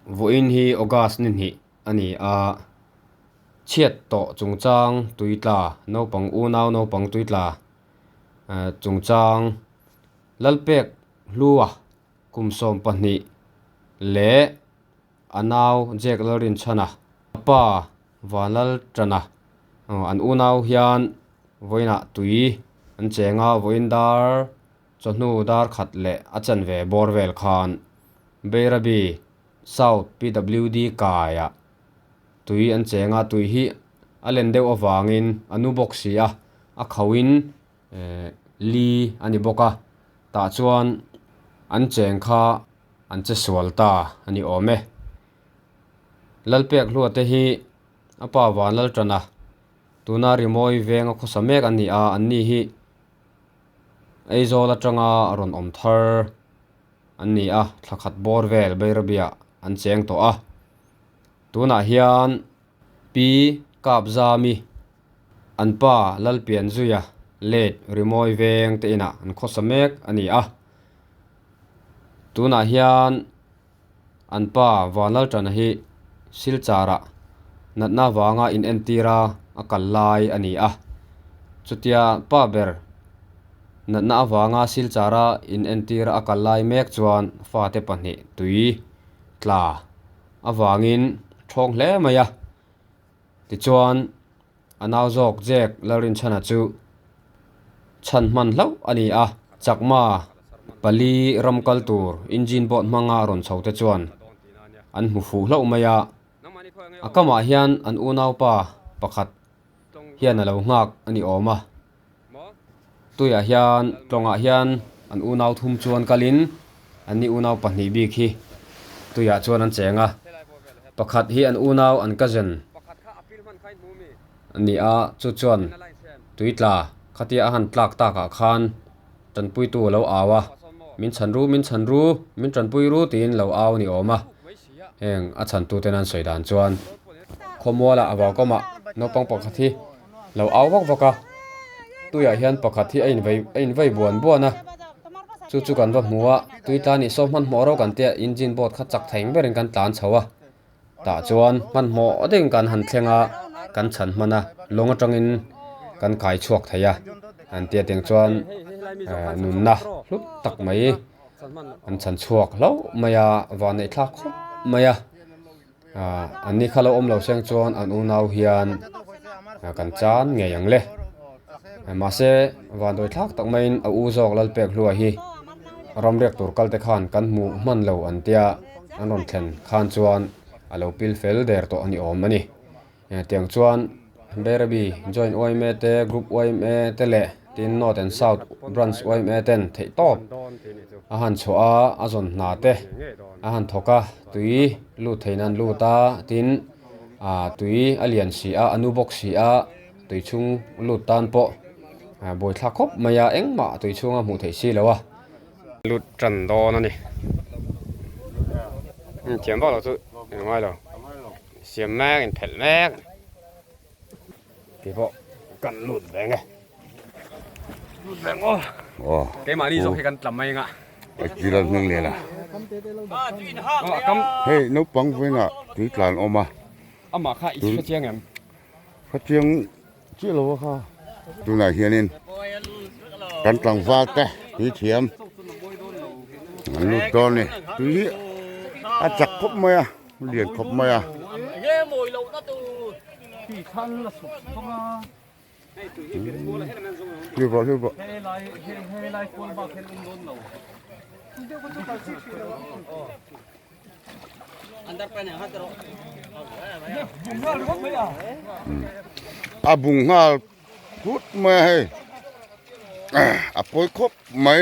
Vawiin hi August ni hnih a ni a, chhiat tawh chungchang tui tla naupang unau naupang tui tla chungchang Lalpek hlua kum 12 leh a nau Jack Lalrinchhana pa Vanlalṭana an unau hian vawiinah tui an cheng a, vawiin dar chawhnu dar khat leh a chanve bawr vel khan Bairabi South PWD kaiah tui an cheng a, tui hi a len deuh avangin a nu bawk si a, a khauhin li a ni bawk a, tah chuan an cheng kha an che sual ta a ni awm e. Lalpek hlua te hi a pa van lal tan a, tuna rimawi venga khawsa mek an ni a, an ni hi Aizawl atanga rawn awm thar an ni a, thla khat bawr vel Bairabiah an cheng tawh a, tunah hian Pi Kapzami an pa Lalpianzuia late rimawi veng te inah an khawsa mek a ni a, tunah hian. An pa Vanlalṭana hi Silchar-ah natna vanga inentira a kal lai a ni a. Chutia pa ber natna avanga Silchar-a inentira a kal lai mek chuan fate pahnih tui tla avangin ṭhawng hle mai a. Tichuan a nau zawk Jack Lalrinchhana chu chhan hman hlauh a ni a, Chakma pali ram kal tur engine boat hmanga rawn chho te chuan an hmu fuh hlauh mai a, a kamah hian an unaupa pakhat hian a lo nghak a ni awm a, tuiah hian tlawngah hian an unau thum chuan kalin an ni unau pahnih bik hi tuiah chuan an cheng a, pakhat hi an unau an cousin a ni a chu chuan tui tla khatia a han tlak takah khan tanpuitu a lo au a min chhan ru min chhan ru min tanpui ru tiin lo au a ni awm a heng a chhantu ten an sawi dan chuan khawmualah a vaukamah naupang pakhat hi. Lo au vak vak a, tuiah hian pakhat hi a invei a invei buan buan a, chu chu kan va hmu a, tui tlan ih saw hmanhmawh reuh kan tia engine boat kha chak thei ang berin kan tlan chho a, tah chuan hmanhmawh deuhin kan han thleng a, kan chhan hman a, lawng atangin kan kai chhuak thei a, an tia tiang chuan nunna hlut tak mai an chhan chhuak hlauh mai a, vanneih thlak khawp mai a. Ahh an ni kha lo awm lo seng chuan an unau hian kan chan ngei ang le mahse vandawi thlak tak maiin a u zawk Lalpek hlua hi ramriak tur kal te khan kan hmuh hman lo an tia an rawn thlen khan chuan a lo pil fel der tawh a ni awm a ni tiang chuan Bairabi joint yma te group yma te leh tin north and south branch yma ten theih tawp a han chhuah a a zawn hna te a han thawk a tui lut thei nan lut a tin ah tui a lian si a a nu bawk si a tui chhung lut tan pawh buaithlak khawp mai a engmah tui chhunga hmuh theih si lo a. Lut tan dawn a ni thiam vak lo chu ngai lo siam mek in phelh mek. Ti pawh kan lut ve nge. Lut ve ngaw. Aw. Keimahni zawk hi kan tla mai nga. A kil a hnung leh la. Kam. Hei naupang vawiinah tui tlan awm a. Amah kha i hre chiang em? Hre chiang chiah lo a kha. Tunah hianin kan tlangval te tui thiam an lut dawn a ni. Tui hi a chak khawp mai a. Lian khawp mai a. Hlipa hlipa. A bung nghal phut mai a hei. A pawi khawp mai.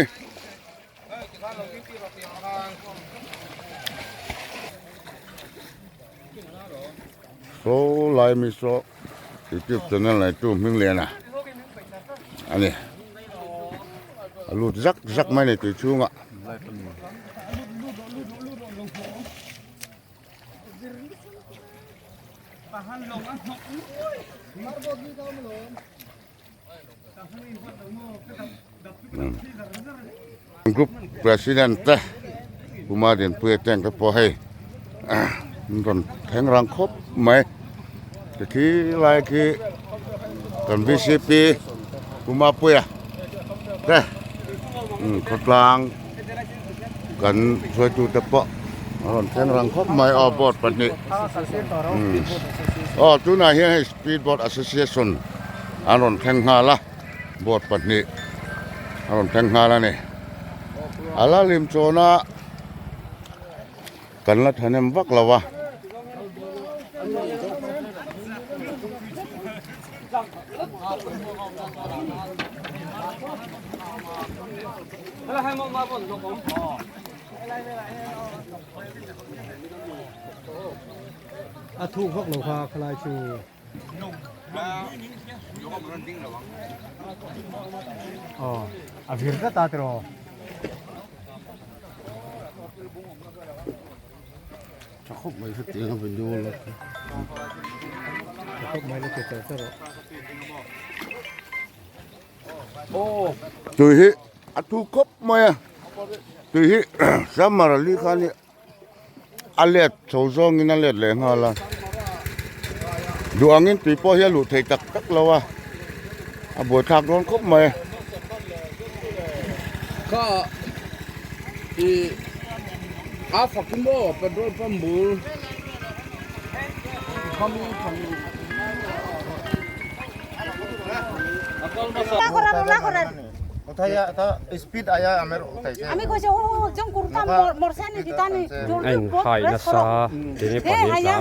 Saw lai mi saw youtube channel nei tu hming lian a ani a lut zak zak mai a ni tui chhungah. Group president te Kumar Dinpuia te ang te pawh hei an rawn thleng rang khawp mai tikhi lai khi kan vcp Pu Mapuia te khawtlang kan hruaitute pawh a rawn thleng rang khawp mai aw boat pahnih aw tunah hian hei speed boat association an rawn thleng nghal a boat pahnih a rawn thleng nghal a ni a la lim chawn a kan la thahnem vak lo a. A thuk vak lo kha khalai chu. Aw a vir tlat a tiraw. Tha khawp mai hetiang a video la chu. Tha khawp mai la ti char char rawh. Tui hi a thu khawp mai a tui hi summer a li khan hi a let chho zawngin a let leh nghal a duh angin tui pawh hi a luh thei tak tak lo a a buaithlak dawn khawp mai. Kha i a fak in maw petrol pump bul A inhai nasa tini pahnih tla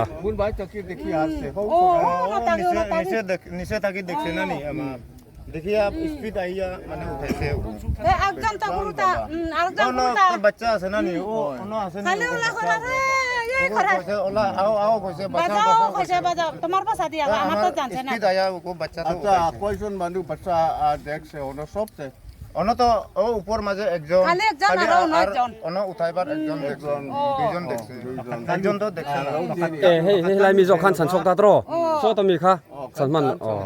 E hei hei lai mi zawk khan chhan chhuak ta tawh saw ta mi kha chhan hman aw.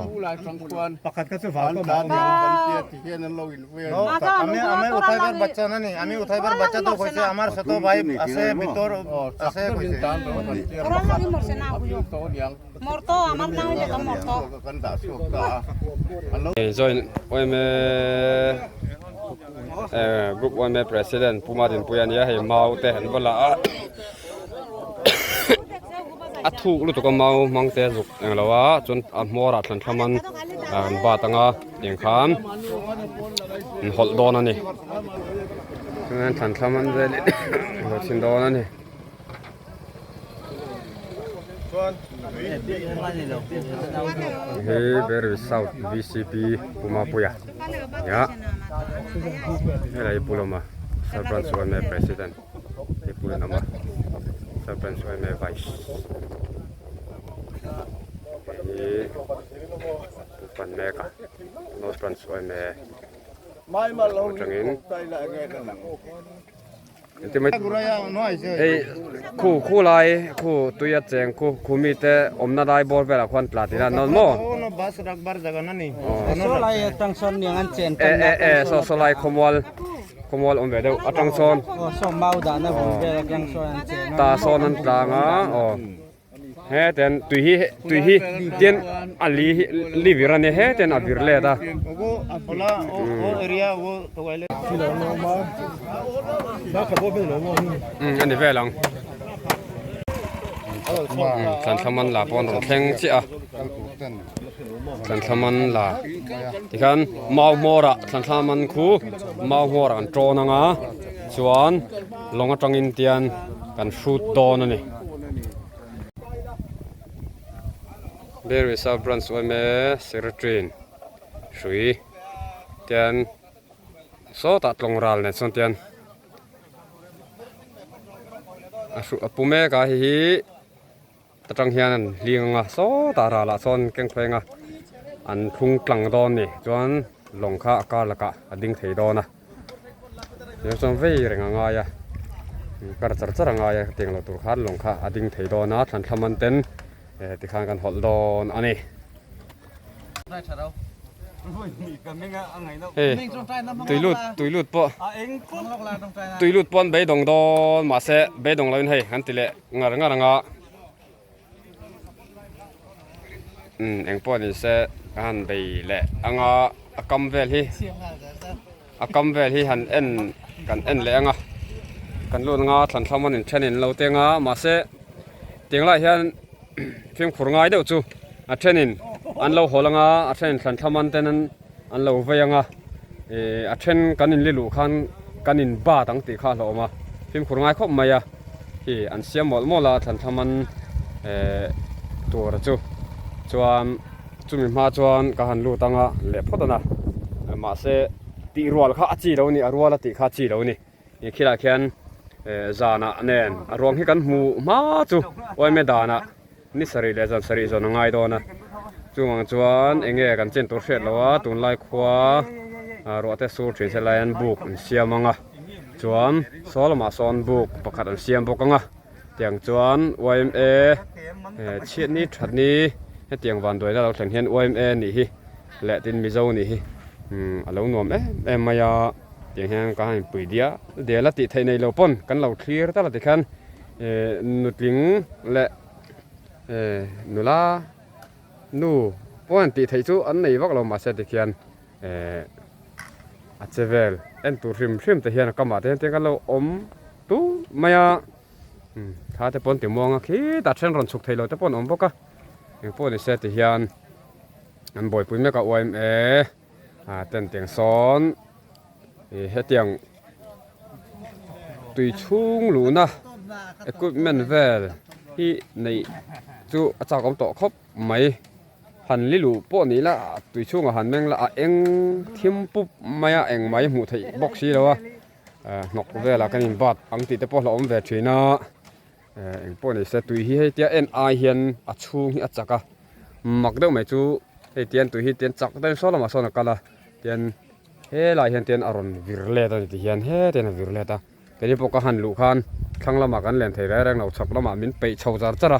Join yma group yma president Pu Madinpuia ania hei mau te an va la a a thuk lutuk a mau hmang te zuk eng lo a chuan a hmawr ah thlan thlam an an bat anga tiang khan an hawlh dawn a ni chuan thlan thlam an vel in an hawlh chhin dawn a ni. Hei Berry South VCP Pu Mapuia nia helai hi Pu Lawma Sarpanch yma President hei Pu Lawma Sarpanch yma Vice hei hi Pu Panmeka North Branch yma atangin. Hei khu khu lai khu tui a cheng khu khu mi te awmna lai bawr velah khuan tla tih lan dawn maw e e e saw saw lai khawmual khawmual awm ve deuh atang sawn ta sawn an tlang a aw. Heten tui hi tui hi tin a li hi li vir a nia heten a vir let a. Umm a ni vel ang thlan man la pawh an rawn thleng chiah a thlan man la tikhan mau hmawr ah thlan man khu mau hmawr ah an tawn ang a chuan lawng atangin tian kan hrut dawn a ni. Berry South Branch yma Secretary in hrui tian sawtah tlawng ral nen sawn tian a hru a pu mek a hei hi atang hian an hling anga sawtah ralah sawn keng thleng a an thlung tlang dawn a ni chuan lawng kha a kar lakah a ding thei dawn a. Tiang chuan vei reng a ngai a kar char char a ngai a tiang lo tur khan lawng kha a ding thei dawn a thlan thlam an ten tikhan kan hawlh dawn a ni. Hei tuilut tuilut pawh tuilut pawh an beidawng dawn mahse beidawng loin hei an ti leh ngar ngar ang a umm engpawh ni se a han bei leh ang a a kam vel hi a kam vel hi han en kan en leh ang a kan lut anga thlan thlam an inthen in lo teng a mahse tiang lai hian fimkhur ngai deuh chu a thenin an lo hawl anga a thenin thlan thlam an ten an lo vei anga ih a then kan inli luh khan kan in bat ang tih kha a hlauhawm a fimkhur ngai khawp mai a hi an siam mawlh mawlh a thlan thlam an eh tur chu chuan chumi hma chuan ka han lut anga leh phawt a mahse tih rual kha a chi lo a ni a rual a tih kha a chi lo a ni. Ih khilah khian eh zanah nen a ruang hi kan hmu hma chu uaime danah ni sarih leh zan sarih zawn a ngai dawn a chuvang chuan eng nge kan chin tur hriat loh a tunlai khua ah ruah te sur thin se lai an buk an siam ang a chuan saw lamah sawn buk pakhat an siam bawk ang a tiang chuan yma eh chhiatni thatni hetiang vanduaina lo thlen hian yma nih hi leh tin mizo nih hi umm a lo nuam em em mai a. Tiang hian ka han inpui dial dial a tih theih nei lo pawn kan lo thlir tal a tikhian eh nutling leh eh nula nu pawh an tih theih chu an nei vak lo mahse tikhian eh a che vel en tur hrim hrim te hian a kamah te hian tiang kan lo awm tul mai a umm thla te pawn ti muang a khitah then rawn chhuk thei lo te pawh an awm bawk a engpawh ni se tihian an buaipui mek a yma. Ah ten tiang sawn ih hetiang tui chhung luhna equipment vel hi neih chu a chak awm tawh khawp mai han li luh pawh ni ila tui chhungah han meng la a eng thim pup mai a eng mai hmuh theih bawk si lo a ah hnawk velah kan in bat ang tih te pawh a hlauhawm ve thin a. Eh engpawh ni se tui hi hei tia en ai hian a chhung hi a chak a mak deuh mai chu hei tian tui hi tian chak deuhin saw lamah sawn a kal a tian helai hian tian a rawn vir let a ni ti hian hetian a vir let a keini pawh ka han luh khan thlang lamah kan len thei reng reng lo chhak lamah min peih chho char char a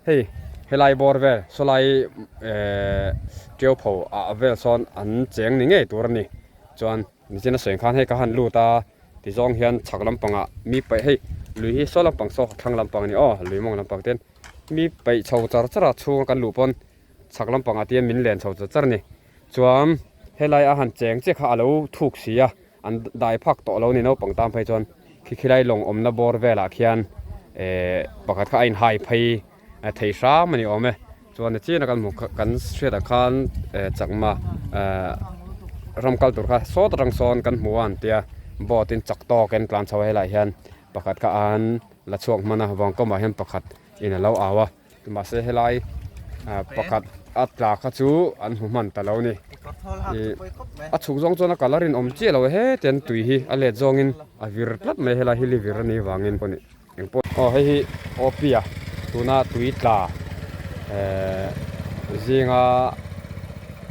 hei helai bawr vel sawlai eh tiau pho ah vel sawn an cheng ni ngei tur a ni chuan. Nichin a sawi khan hei ka han lut a tizawng hian chhak lampangah mi paih hei lui hi saw lampang saw thlang lampang a ni aw lui mawng lampang te hian mi paih chho char char a chhunga kan luh pawn chhak lampangah te hian min len chho char char a ni chuan helai a han cheng chiah kha a lo thuk si a an dai phak tawh lo a ni naupang tan phei chuan khi khilai lawng awmna bawr velah khian ehh pakhat kha a inhai phei thei hram a ni awm e chuan nichin a kan hmuh kan hriat ang khan eh chakma eh ram kal tur kha sawt atang sawn kan hmu a an tia boat in chak tawk in tlan chho a helaiah hian pakhat kha an la chhuak hman a vawngkawmah hian pakhat in a lo au a mahse helai ah pakhat a tla kha chu an hmu hman ta lo a ni ih a chhuk zawng chuan a colour in awm chiah lo e hetiang an tui hi a let zawngin a vir tlat mai helai hi li vir a nih vangin pawh ni. Engpawh aw hei hi Opia tuna tui tla ehh zinga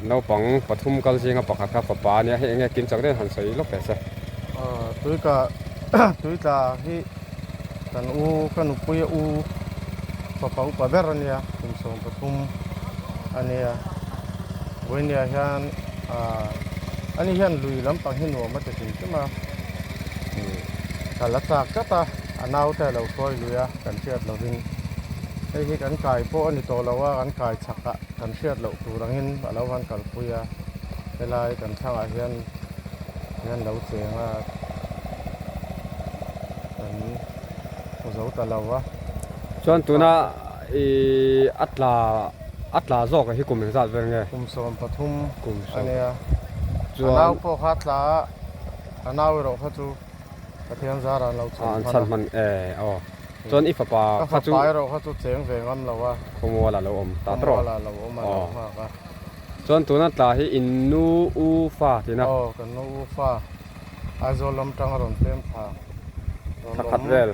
naupang pathum kal zinga pakhat kha fapa a nia hei enge kim chak deuhin han sawi lawk teh se. Aw tui tla tui tla hi kan u ka nupui a u fapa upa ber a nia kum 13 a nia vawinia hian ah ani hian lui lampang hi nuam a ti hrim hrim a ih kal a chak tlat a. A naute a lo hruai lui a, kan hriat lovin hei hi kan kai pawh a ni tawh lo a, kan kai chhakah kan hriat loh tur angin a lo han kalpui a, helai kan thlangah hian hian lo cheng a, kan hmu zo ta lo a. Chuan tuna ih a tla a tla zawk hi kum engzat vel nge? Kum 13 a nia, a nau pawh kha a tla a, a nau erawh kha chu. Pathian zara an lo chhan hman a. An chhan hman e aw. Chuan i fapa kha chu. Ka fapa erawh kha chu cheng ve ngam lo a. Khawmual a lo awm ta tawh. Khawmual a lo awm a lo nghak a. Chuan tuna tla hi in nu u fa tina. Aw kan nu u fa. Aizawl lam tang a rawn pem thla. Thla khat vel.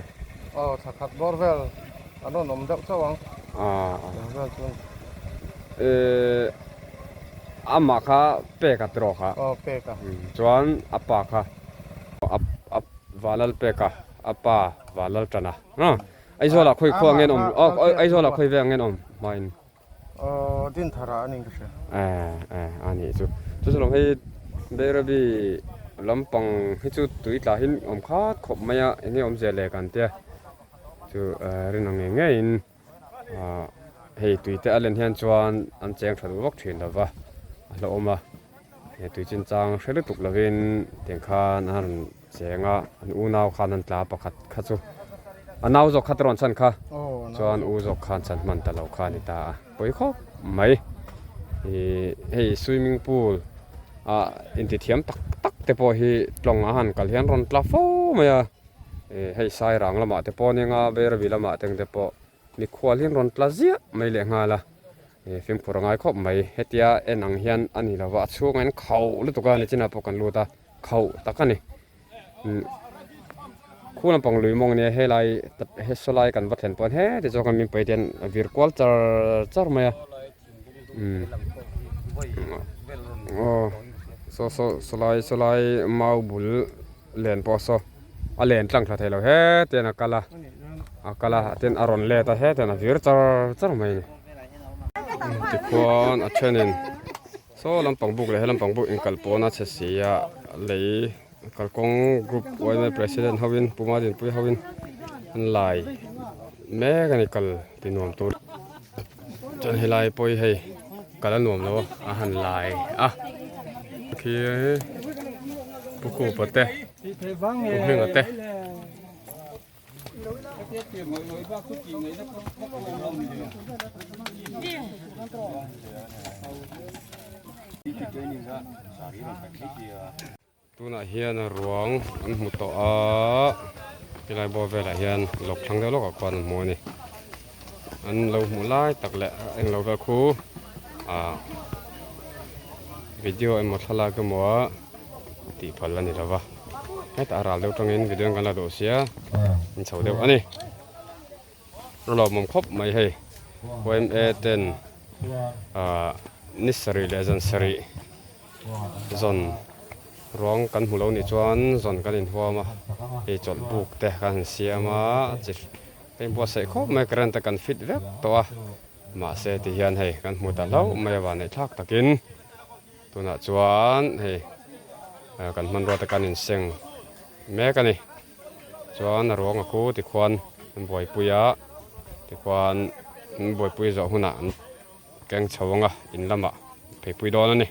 Aw thla khat bawr vel an rawn awm deuh chauh ang. Eng vel chuan. Amah kha pek a tiraw kha. Aw pek a. Chuan a pa kha. A Valal pek a, a pa Valal tan a. Aizawl ah khawi khua ngen awm, Aizawl ah khawi vel ngen awm hmain. Aw Dinthar ah a ning ka hria. Eh eh a nih chu. Chu chu lawm hei Bairabi lampang hi chu tui tla hi awm khat khawp mai a eng nge awmzia le kan tia chu rin ang ngei ngeiin ah hei tui te a len hian chuan an cheng tha duh vak thin lo va a hlauhawm a he tui chinchang hre lutuk lovin tiang khan a rawn cheng a an unau khan an tla pakhat kha chu a nau zawk kha te rawn chhan kha chuan u zawk khan chhan hman ta lo kha a ni ta a pawi khawp mai ih hei swimming pool ah intithiam tak tak te pawh hi tlawng a han kal hian rawn tla fo mai a. Ih hei Sairang lamah te pawh nia Bairabi lamah te te pawh mikhual hi an rawn tla ziah mai leh nghal a ih fimkhur a ngai khawp mai hetia en ang hian a ni lova a chhungah hian khauh lutuk a nichinah pawh kan lut a khauh tak a ni umm khu lampang lui mawng nia helai he saw lai kan va thlen pawn heti zawk a min paih te hian a vir kual char char mai a umm aw saw saw saw lai saw lai mau bul. Len pawh saw a len tlang thla thei lo hetian a kal a a kal a tin a rawn let a hetian a vir char char mai a ni tikhuan a thenin saw lampang buk leh he lampang buk inkal pawn a chhe si a lei kalkawng group yma president ho in Pu Madinpuii ho in an lai mek a ni kal ti nuam tur chuan helai pawh hi hei kal a nuam lo a han lai a khi pu khupa te pu hminga te. Tunah hian ruang an hmu tawh a, helai bawr velah hian lawk thlang deuh lawkah khuan an hmu a ni. An lo hmuh lai tak leh a englo vel khu ah video emaw thlalak emaw a tih phal a ni lo va, hetah a ral deuh tangin video an kan la duh sia in chho deuh a ni. Lawmawm khawp mai hei yma ten ah ni sarih leh zan sarih. Zawn ruang kan hmu lo nih chuan zawn kan inhuam a, hei chawlh buk te kan han siam a, chi ka inbuatsaih khawp mai current te kan fit vek tawh a, mahse ti hian hei kan hmu ta hlauh mai a vanneih thlak takin tunah chuan hei kan hmanrua te kan inseng mek a ni, chuan a ruang a khu tikhuan an buaipui a, tikhuan an buaipui zawh hunah an. Keng chho anga in lamah pheipui dawn a ni.